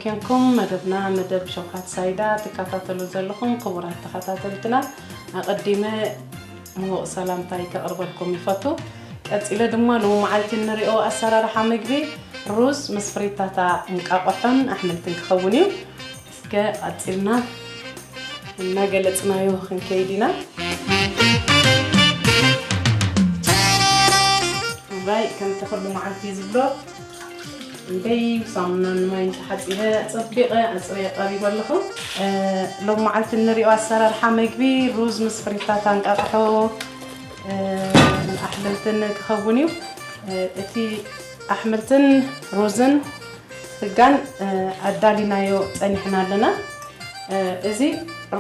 ኮንኩም መደብና፣ መደብ ሸውሃት ሳይዳ ትከታተሉ ዘለኹም ክቡራት ተኸታተልትና፣ ኣቐዲመ ምዉቕ ሰላምታይ ከቕርበልኩም ይፈቱ። ቀጺለ ድማ ሎሚ መዓልቲ እንሪኦ ኣሰራርሓ ምግቢ ሩዝ ምስ ፍሪታታ እንቃቑሖን ኣሕምልትን ክኸውን እዩ። እስከ ቀጺልና እናገለጽናዮ ክንከይድ ኢና። እምበይ ከምቲ ኩሉ መዓልቲ ዝብሎ፣ ኢደይ ሳሙናን ማይን ተሓጺበ፣ ጸቢቐ ኣጽርየ ቀሪበ ኣለኹ። እ፣ ሎም መዓልቲ እንሪኦ ኣሰራርሓ መግቢ ሩዝ ምስ ፍሪታታ እንቃቕሖ፣ እ፣ ኣሕምልትን ክኸውን እዩ። እ፣ እቲ ኣሕምልትን ሩዝን ስጋን፣ እ፣ ኣዳሊናዮ ጸኒሕና ኣለና። እ፣ እዚ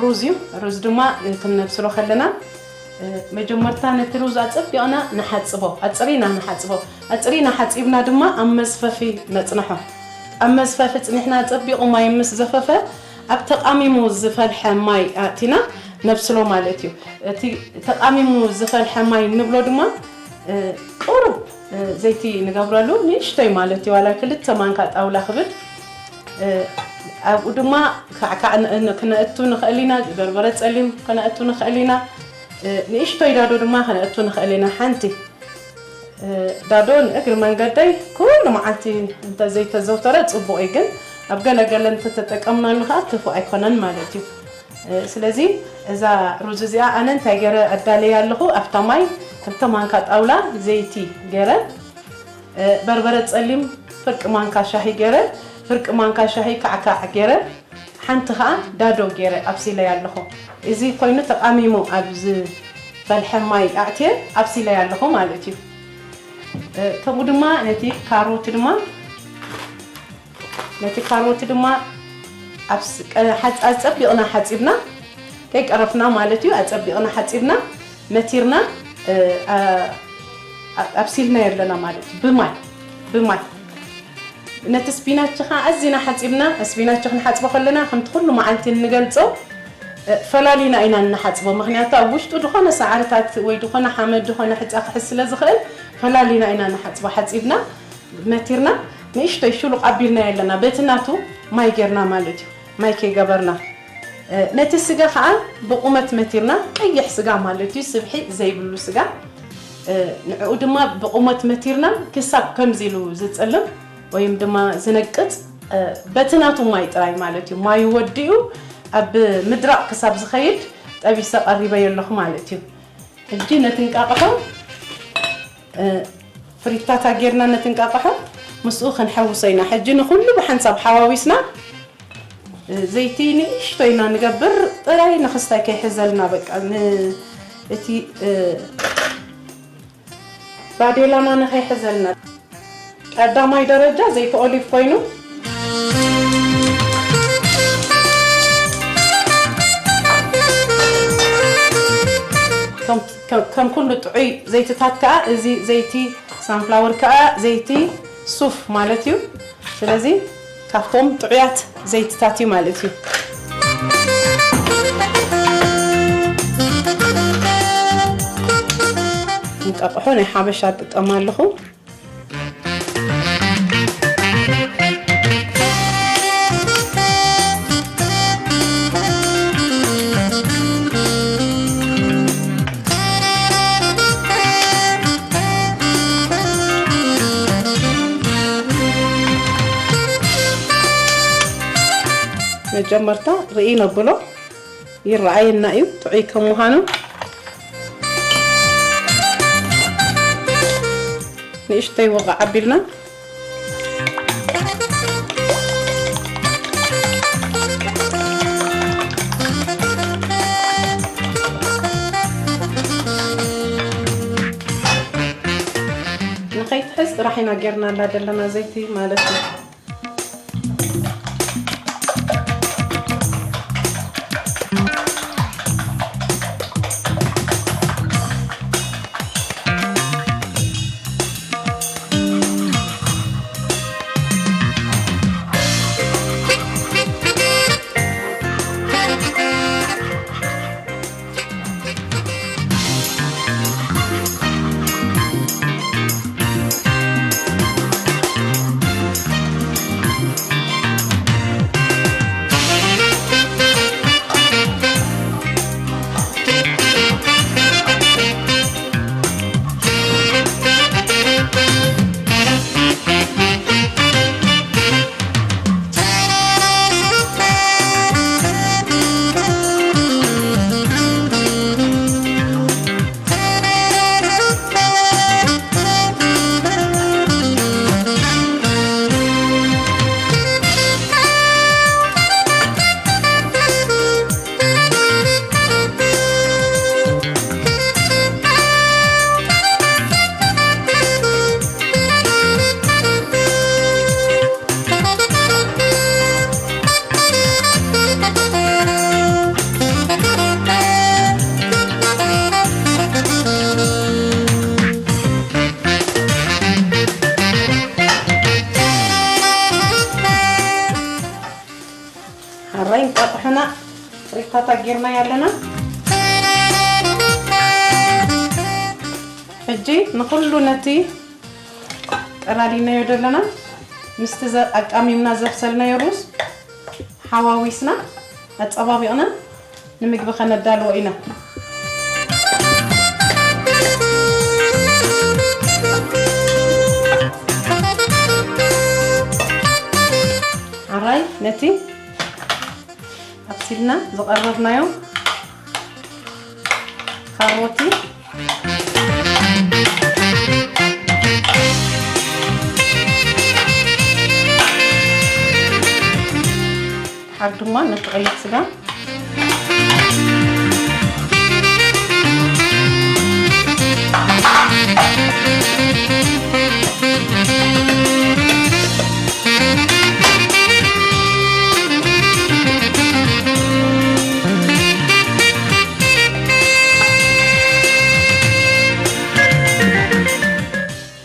ሩዝ እዩ። ሩዝ ድማ ክንነብስሎ ከለና፣ እ፣ መጀመርታ ነቲ ሩዝ ኣጸቢቕና ንሓጽቦ፣ ኣጽሪና ንሓጽቦ። ኣጽሪና ሓጺብና ድማ ኣብ መዝፈፊ ነጽንሖ። ኣብ መዝፈፊ ጽኒሕና ኣጸቢቑ ማይ ምስ ዘፈፈ፣ ኣብ ተቓሚሙ ዝፈልሐ ማይ ኣእቲና ነብስሎ ማለት እዩ። እቲ ተቓሚሙ ዝፈልሐ ማይ እንብሎ ድማ፣ እ፣ ቁሩብ፣ እ፣ ዘይቲ ንገብረሉ፣ ንእሽቶይ ማለት እዩ፣ ዋላ ክልተ ማንካ ጣውላ ክብል። እ፣ ኣብኡ ድማ ካዕካዕ ን-፣ ን-፣ ክነእቱ ንኽእል ኢና፣ በርበረ ጸሊም ክነእቱ ንኽእል ኢና፣ እ፣ ንእሽቶይ ዳዶ ድማ ክነእቱ ንኽእል ኢና። ሓንቲ፣ እ፣ ዳዶ ንእግሪ መንገደይ ኩሉ መዓልቲ እንተዘይተዘውተረ ጽቡቕ እዩ፣ ግን ኣብ ገለ ገለ እንተተጠቀምናሉ ከኣ ክፉእ ኣይኮነን ማለት እዩ። እ፣ ስለዚ እዛ ሩዝ እዚኣ ኣነ እንታይ ገይረ ኣዳለያ ኣለኹ? ኣብታ ማይ ክልተ ማንካ ጣውላ ዘይቲ ገይረ፣ እ፣ በርበረ ጸሊም ፍርቂ ማንካ ሻሂ ገይረ፣ ፍርቂ ማንካ ሻሂ ካዕካዕ ገይረ፣ ሓንቲ ኸኣ ዳዶ ገይረ ኣብሲለያ ኣለኹ። እዚ ኮይኑ ተቓሚሙ ኣብ ዝፈልሐ ማይ ኣእትየ ኣብሲለያ ኣለኹ ማለት እዩ። እ፣ ከምኡ ድማ ነቲ ካሮት ድማ ነቲ ካሮት ድማ ኣብ ስ-፣ ቀ-፣ ሓጽ-፣ ኣጸቢቕና ሓጺብና፣ ከይቀረፍና ማለት እዩ፣ ኣጸቢቕና ሓጺብና፣ መቲርና፣ እ፣ ኣ-፣ ኣ-፣ ኣብሲልናዮ ኣለና ማለት እዩ፣ ብማይ፣ ብማይ። ነቲ ስፒናች ኸዓ ኣዚና ሓጺብና፣ ስፒናች ክንሓጽቦ ከለና ከምቲ ኩሉ መዓልቲ እንገልጾ፣ እ፣ ፈላሊና ኢና እንሓጽቦ። ምኽንያቱ ኣብ ውሽጡ ዝኾነ ሳዕርታት ወይ ዝኾነ ሓመድ፣ ዝኾነ ሕጻ ክሕዝ ስለ ዝኽእል፣ ፈላሊና ኢና እንሓጽቦ። ሓጺብና፣ መቲርና ንእሽቶይ ሽሉቕ ኣቢልናዮ ኣለና። በቲ ናቱ ማይ ጌርና ማለት እዩ። ማይ ከይገበርና፣ እ፣ ነቲ ስጋ ኸዓ ብቑመት መቲርና፣ ቀይሕ ስጋ ማለት እዩ፣ ስብሒ ዘይብሉ ስጋ። እ፣ ንዕኡ ድማ ብቑመት መቲርና ክሳብ ከምዚ ኢሉ ዝጽልም ወይም ድማ ዝነቅጽ፣ እ፣ በቲ ናቱ ማይ ጥራይ ማለት እዩ። ማዩ ወዲኡ ኣብ ምድራቕ ክሳብ ዝኸይድ ጠቢሰ ቀሪበዮ ኣለኹ ማለት እዩ። ሕጂ ነቲ እንቃቕሖ፣ እ፣ ፍሪታታ ጌርና ነቲ እንቃቕሖ ምስኡ ክንሐውሶ ኢና። ሕጂ ንኹሉ ብሓንሳብ ሓዋዊስና፣ እ፣ ዘይቲ ንእሽቶ ኢና ንገብር፣ ጥራይ ንኽስታይ ከይሕዘልና፣ በቃ፣ ን-፣ እቲ፣ እ፣ ባዴላና ንኸይሕዘልና። ቀዳማይ ደረጃ ዘይቲ ኦሊቭ ኮይኑ፣ ከም፣ ከም፣ ከም ኩሉ ጥዑይ ዘይትታት ከኣ፣ እዚ ዘይቲ ሳንፍላወር ከኣ ዘይቲ ሱፍ ማለት እዩ። ስለዚ ካብቶም ጥዑያት ዘይትታት እዩ ማለት እዩ። እንቃቕሖ ናይ ሓበሻ እጥቀም ኣለኹ። መጀመርታ ርኢ ነብሎ። ይረኣየና እዩ ጥዑይ ከም ምዃኑ። ንእሽተይ ወቓዕ ኣቢልና። ንኸይትሕዝ ጥራሕ ኢና ጌርናላ ዘለና ዘይቲ ማለት እዩ። ጌርና ያለና። ሕጂ ንኹሉ ነቲ ጠላሊናዮ ዘለና ምስቲ ዘ-፣ ኣቃሚምና ዘብሰልናዮ ሩዝ ሓዋዊስና ኣጸባቢቕና ንምግቢ ከነዳልዎ ኢና። ኣራይ ነቲ ኣብሲልና ዝቐረብናዮ ካሮቲ፣ ሓር ድማ ነቲ ቀይሕ ስጋ።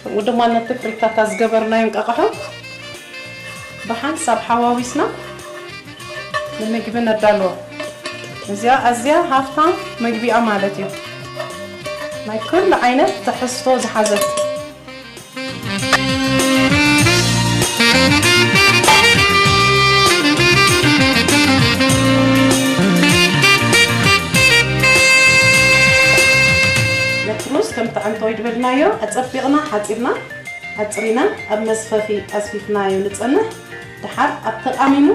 ከምኡ ድማ ነቲ ፍሪታታ ዝገበርናዮ እንቃቕሖ ብሓንሳብ ሓዋዊስና ንምግቢ ነዳልዎ። እዚኣ ኣዝያ ሃፍታም መግቢ እያ ማለት እዩ። ናይ ኩሉ ዓይነት ትሕዝቶ ዝሓዘት። ነቲ ሩዝ ከምቲ ዓንተወይ ዝበልናዮ ኣጸቢቕና ሓጺብና ኣጽሪና ኣብ መስፈፊ ኣስፊፍናዮ ንጸንሕ። ድሓር ኣብ ተቓሚሙ፣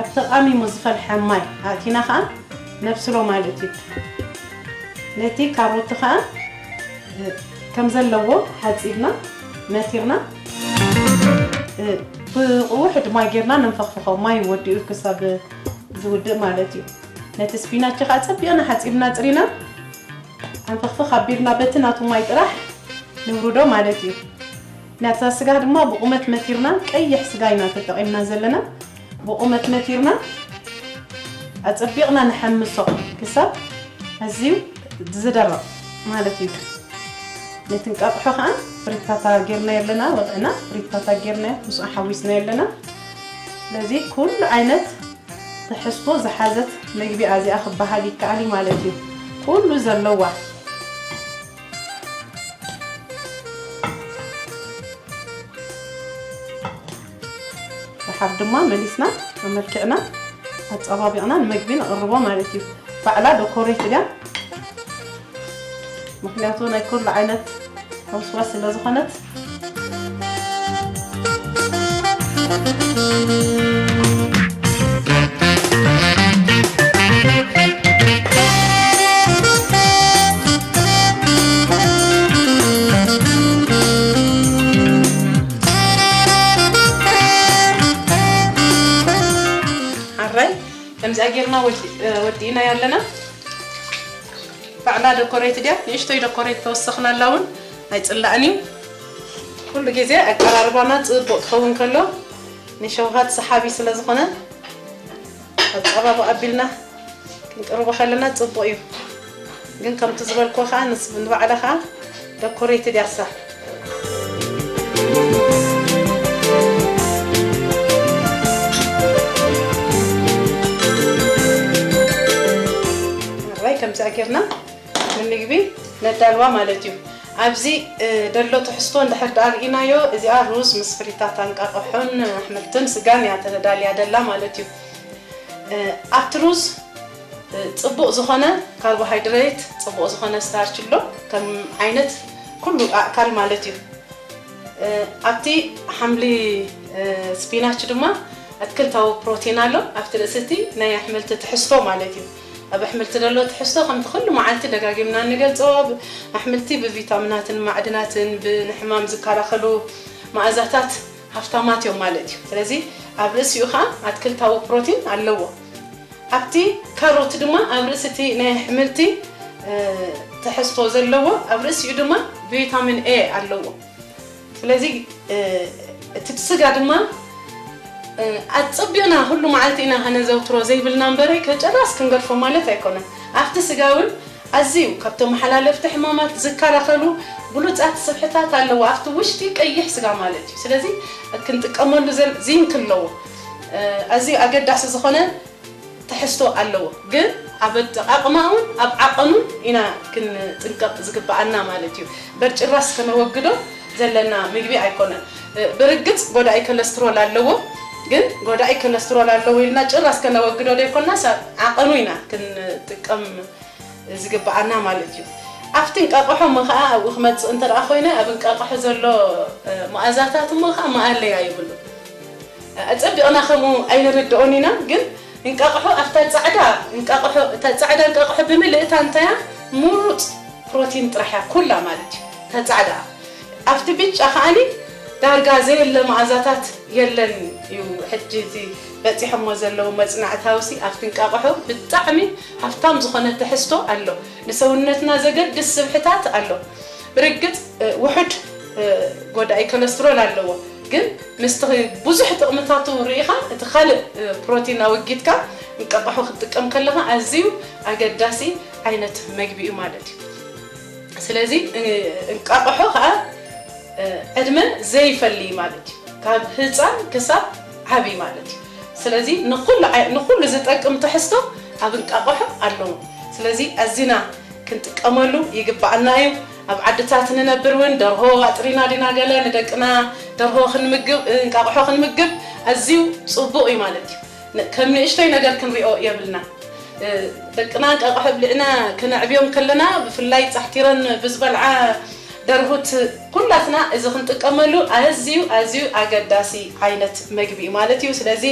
ኣብ ተቓሚሙ ዝፈልሐ ማይ ኣእቲና ኸኣ ነብስሎ ማለት እዩ። ነቲ ካሮት ኸኣ፣ እ፣ ከም ዘለዎ ሓጺብና መቲርና፣ እ፣ ብቕውሕ ድማ ጌርና ነንፈኽፍኾ። ማይ ወዲኡ ክሳብ ዝውድእ ማለት እዩ። ነቲ ስፒናች ኸኣ ጸቢቕና ሓጺብና ኣጽሪና ኣንፈኽፍኽ ኣቢልና በቲ ናቱ ማይ ጥራሕ ንውርዶ ማለት እዩ። ናታ ስጋ ድማ ብቑመት መቲርና፣ ቀይሕ ስጋ ኢና ተጠቒምና ዘለና። ብቑመት መቲርና ኣጸቢቕና ንሐምሶ ክሳብ ኣዝዩ ዝደርቕ ማለት እዩ። ነቲ እንቃቕሖ ኸኣ ፍሪታታ ጌርና የለና፣ ወቕዕና ፍሪታታ ጌርና ምስኡ ሓዊስና የለና። ስለዚ ኩሉ ዓይነት ትሕዝቶ ዝሓዘት መግቢ እዚኣ ክበሃል ይከኣል እዩ ማለት እዩ። ኩሉ ዘለዋ። ድሓር ድማ መሊስና ኣመልኪዕና ኣጸባቢቕና ንመግቢ ነቕርቦ ማለት እዩ። ባዕላ ደኮሬት እያ። ምኽንያቱ ናይ ኩሉ ዓይነት ሕውስዋስ ስለ ዝኾነት። ሓራይ ከምዚኣ ጌርና ወዲ-፣ ወዲእና ያለና። ባዕላ ደኮሬት ድያ? ንእሽቶይ ደኮሬት ተወሰኽናላ እውን ኣይጽላእን እዩ። ኩሉ ግዜ ኣቀራርባና ጽቡቕ ክኸውን ከሎ ንሸውሃት ሰሓቢ ስለ ዝኾነ ኣጸባብቕ ኣቢልና ክንቅርቦ ከለና ጽቡቕ እዩ። ግን ከምቲ ዝበልኩ ከኣ ንስ-፣ ንባዕላ ከኣ ደኮሬት ድያ እሳ። ኣራይ ከምዚኣ ጌርና ንምግቢ ነዳልዋ ማለት እዩ። ኣብዚ፣ እ፣ ደሎ ትሕዝቶ እንድሕር ደኣ ርኢናዮ፣ እዚኣ ሩዝ ምስ ፍሪታታ እንቃቕሖን ኣሕምልትን ስጋን እያ ተዳልያ ደላ ማለት እዩ። እ፣ ኣብቲ ሩዝ፣ እ፣ ጽቡቕ ዝኾነ ካርቦሃይድሬት፣ ጽቡቕ ዝኾነ ስታርች ኣሎ፣ ከም ዓይነት ኩሉ ኣእካል ማለት እዩ። እ፣ ኣብቲ ሓምሊ፣ እ፣ ስፒናች ድማ ኣትክልታዊ ፕሮቲን ኣሎ። ኣብቲ ርእሲ እቲ ናይ ኣሕምልቲ ትሕዝቶ ማለት እዩ። ኣብ ኣሕምልቲ ዘሎ ትሕዝቶ ከምቲ ኩሉ መዓልቲ ደጋጊምና እንገልጾ፣ ብ-፣ ኣሕምልቲ ብቪታሚናትን ማዕድናትን፣ ብ-፣ ንሕማም ዝከላኸሉ መኣዛታት ሃፍታማት እዮም ማለት እዩ። ስለዚ ኣብ ርእሲኡ ኸኣ ኣትክልታዊ ፕሮቲን ኣለዎ። ኣብቲ ካሮት ድማ ኣብ ርእሲ እቲ ናይ ኣሕምልቲ፣ እ፣ ትሕዝቶ ዘለዎ፣ ኣብ ርእሲኡ ድማ ቪታሚን ኤ ኣለዎ። ስለዚ፣ እ፣ እቲ ስጋ ድማ፣ እ፣ ኣጸቢቕና ኩሉ መዓልቲ ኢና ከነዘውትሮ ዘይብልና እምበረ፣ ከጨራስ ክንገድፎ ማለት ኣይኮነን። ኣብቲ ስጋ እውን ኣዝዩ ካብ ተመሓላለፍቲ ሕማማት ዝከላኸሉ ብሉጻት ስብሕታት ኣለዎ፣ ኣብቲ ውሽጢ ቀይሕ ስጋ ማለት እዩ። ስለዚ ክንጥቀመሉ ዘል-፣ ዚንክ ኣለዎ። እ፣ ኣዝዩ ኣገዳሲ ዝኾነ ትሕዝቶ ኣለዎ። ግን ኣብ ኣጠቓቕማኡን ኣብ ዓቐኑን ኢና ክንጥንቀቕ ዝግብኣና ማለት እዩ። በርጭራስ ከነወግዶ ዘለና ምግቢ ኣይኮነን። ብርግጽ ጎዳኢ ኮለስትሮል ኣለዎ። ግን ጎዳኢ ኮለስትሮል ኣለዎ ኢልና ጭራስ ከነወግዶ ዘይኮናስ ኣብ ዓቐኑ ኢና ክንጥቀም ዝግብኣና ማለት እዩ። ኣብቲ እንቃቕሖ እሞ ኸዓ ኣብኡ ክመጽእ እንተ ደኣ ኮይነ ኣብ እንቃቕሖ ዘሎ መኣዛታት እሞ ኸዓ መኣለያ የብሉ። ኣጸቢቕና ከምኡ ኣይንርድኦን ኢና፣ ግን እንቃቕሖ ኣብታ ጻዕዳ እንቃቕሖ እታ ጻዕዳ እንቃቕሖ ብምልእታ እንታያ ምሩጽ ፕሮቲን ጥራሕ እያ ኩላ ማለት እዩ። እታ ጻዕዳ ኣብቲ ብጫ ከዓኒ ዳርጋ ዘየለ መኣዛታት የለን እዩ። ሕጂ እዚ በጺሖሞ ዘለዉ መጽናዕታውሲ ኣብቲ እንቃቕሖ ብጣዕሚ ሃፍታም ዝኾነ ትሕዝቶ ኣሎ። ንሰውነትና ዘገድስ ስብሕታት ኣሎ። ብርግጽ ውሑድ ጎዳኢ ኮለስትሮል ኣለዎ፣ ግን ምስቲ ብዙሕ ጥቕምታቱ ርኢኻ እቲ ካልእ ፕሮቲን ኣወጊድካ እንቃቕሖ ክትጥቀም ከለኻ ኣዝዩ ኣገዳሲ ዓይነት መግቢ እዩ ማለት እዩ። ስለዚ እንቃቕሖ ከዓ ዕድመ ዘይፈሊ ማለት እዩ። ካብ ህፃን ክሳብ ዓብይ ማለት እዩ። ስለዚ ንኩሉ ዝጠቅም ትሕዝቶ ኣብ እንቃቕሖ ኣለዎ። ስለዚ ኣዚና ክንጥቀመሉ ይግባኣና እዩ። ኣብ ዓድታት ንነብር እውን ደርሆ ኣጥሪና ዲና ገለ ንደቅና ደርሆ ክንምግብ እንቃቕሖ ክንምግብ ኣዝዩ ፅቡቕ እዩ ማለት እዩ። ከም ንእሽተይ ነገር ክንሪኦ የብልና። ደቅና እንቃቕሖ ኣብሊዕና ክነዕብዮም ከለና ብፍላይ ፃሕቲረን ብዝበልዓ ደርሁት ኩላትና እዚ ክንጥቀመሉ ኣዝዩ ኣዝዩ ኣገዳሲ ዓይነት መግቢ እዩ ማለት እዩ። ስለዚ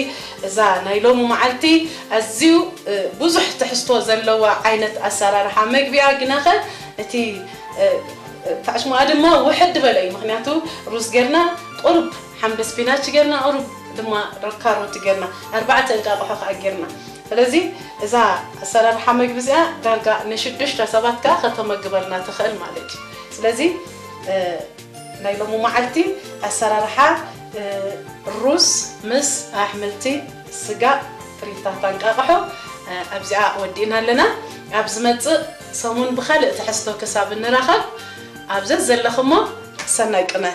እዛ ናይ ሎሚ መዓልቲ ኣዝዩ ብዙሕ ትሕዝቶ ዘለዋ ዓይነት ኣሰራርሓ መግቢ እያ። ግናኸ እቲ ታሽሙኣ ድማ ውሕድ በለ እዩ። ምክንያቱ ሩዝ ጌርና ቁሩብ ሓምሊ ስፒናች ጌርና ቁሩብ ድማ ካሮት ጌርና ኣርባዕተ እንቃቕሖ ከዓ ጌርና። ስለዚ እዛ ኣሰራርሓ መግቢ እዚኣ ዳርጋ ንሽዱሽተ ሰባት ከዓ ከተመግበልና ትኽእል ማለት እዩ። ስለዚ ናይ ሎሚ መዓልቲ ኣሰራርሓ ሩዝ ምስ ኣሕምልቲ፣ ስጋ፣ ፍሪታት፣ ኣንቃቕሖ ኣብዚኣ ወዲእና ኣለና። ኣብ ዝመፅእ ሰሙን ብኻልእ ትሕዝቶ ክሳብ እንራኸብ ኣብ ዘዘለኹሞ ሰናይ ቅነ።